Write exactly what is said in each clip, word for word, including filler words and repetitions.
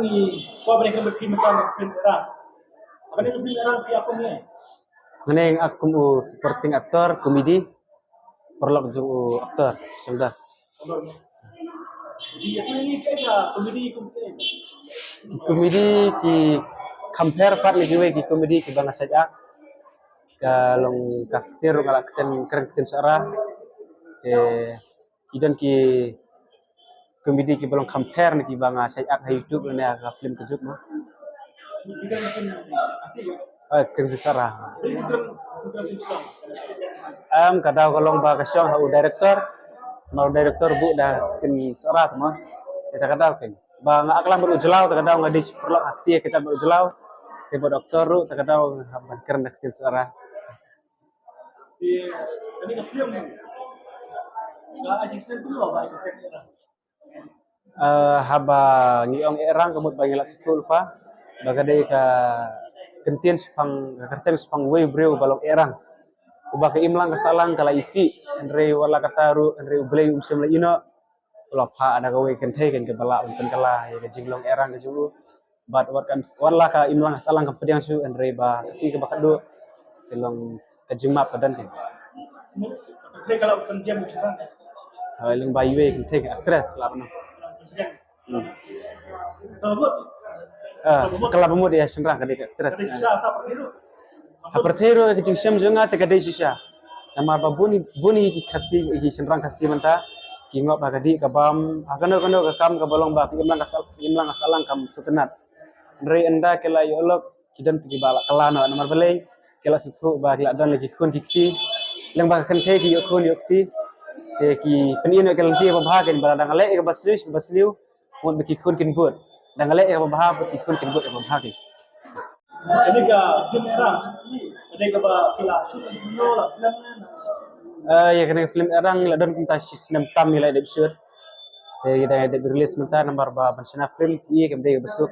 Ni, ko bani ka baki mata na film Erang. Bani ka film Erang phi ak kum ne? Nga ne nga ak kum u supporting actor, comedy. Paralok jong u actor, shamda. Di ka ni ka comedy kum ke. Comedy ki compare pat na kiwei ki comedy kiba nga shait ak. Ka long ka ktien ruh nga la ktien, kren ktien Sohra. Te ki don ki comedy kiba long compare na kiba nga shait ak ha YouTube ne ha ka film Ka Juk mo. Ah, kren ktien Sohra. Em, ka daw ka long ba ka shong ha u director. Ma u director buh da ktien Sohra mo. Te ta ka daw ken. Ba nga aklam bad u jlaw, ta ka daw nga dei shi paralok ha kti ka jam bad u jlaw. Te bad actor ruh, ta ka daw ban kren da ktien Sohra. Te kane ka film, nga ai jingkren kumno ba ai ka film Erang? Eh, haba ngi ong Erang ka mut ba ngi la sngewthuh lypa ba ka dei ka kyntien shaphang, ka kyrteng shaphang uwei u briew ba long Erang. Uba ka imlang ka sahlang ka la isih, hynrei wat la katta ruh, hynrei U Blei um shym la ïehnoh. U la phah da kawei ka kynthei kan kaba lah ban pynkylla ïa ka jinglong Erang ka jong u. Bad wat kan, wat la ka imlang ka sahlang kam pdiang shuh, hynrei ba ka sngi kaba khatduh ka long ka jingmap ka don kan. Hynrei ka la pyndiang u jingmap. Hynrei lyngba iwei ka kynthei ka actress la ban. Hmm. Ah, ka la ba mut ïa shynrang ka dei ka actress. Ha pyrthei ruh ka jingshem jong nga te ka dei shisha. Namar ba bun, bun hi ki Khasi, ki shynrang Khasi mynta ki ngop ha ka dih ka bam, ha kano kano ka kam kaba long ba ka imlang ka sah, imlang ka sahlang kam sngewtynnat. Hynrei ynda ki la ïoh lok, ki don kiba la kylla noh, namar balei, ki la sngewthuh ba ki la don la ki khun ki kti. Leng ba ka kynthei ki ïoh khun ïoh kti, te ki pyni noh ki lynti ba bha, kin ba la dang leh kaba sniew kaba sniew. Mut ba ki khun kin bud. Dang leh ïa kaba bha, bad ki khun kin bud ïa kaba bha ki. Kane ka film Erang, kane kaba ki la shoot ïa la film. Eh, ïa kane ka film Erang la don kumta shi snem tam ngi la dep shoot. Te ngi dang dep release mynta namar ba ban shna film ïa kam dei kaba suk.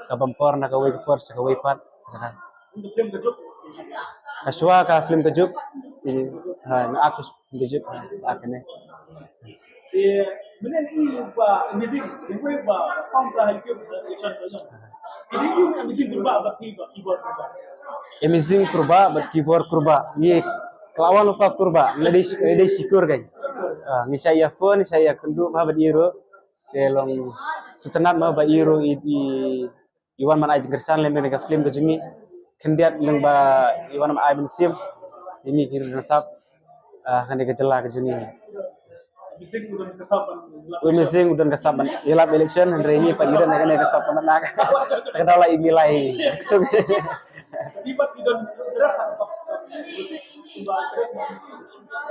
Ka bam por na kawei ka por sha kawei pat. Kane ka film Ka Juk. Ka shuwa ka film Ka Juk. Ïa, ha, nga ak Ka Juk, ha, sa kane. Ïa, mynne i ba amazing, i ba pam ka hal ki action ka jong. Ini i amazing kurba ba ki ba ki ba kurba. Amazing kurba ba ki ba kurba. Ïa, ka la wan lypa kurba, la dei, la dei shi kur kan. Ah, ngi shah ïa phone, ngi shah ïa kynduh ba ba ïa ruh. Te long sngewtynnat ma ba ïa ruh i, i i wan ban ai jingkyrshan lem bad ka film ka jong ngi. Khyndiat lyngba i wan ban ai mynsiem ïa ngi ki riewsap, ah, kane ka jylla ka jong ngi. U Mynsiem u don ka sap ban ïalap election, hynrei ngi pat ngi don kane ka sap ban nak. Ta ka daw la i mi lai.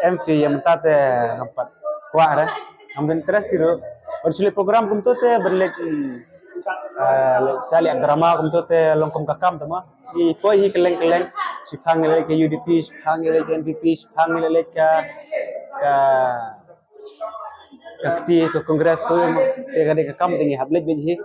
Em, phi ïa mynta te ngam pat kwah re. Ngam don interest hi ruh. Ban shu leh program kumto te ban leh, eh, shu leh drama kumto te long kum ka kam te ma. Ngi poi hi kylleng kylleng. Shiphang ngi leh ka U D P, shiphang ngi leh ka N P P, shiphang ngi leh ka, ka, ka kti ka Congress ko ma. Te ka dei ka kam te ngi hap leh beit hi.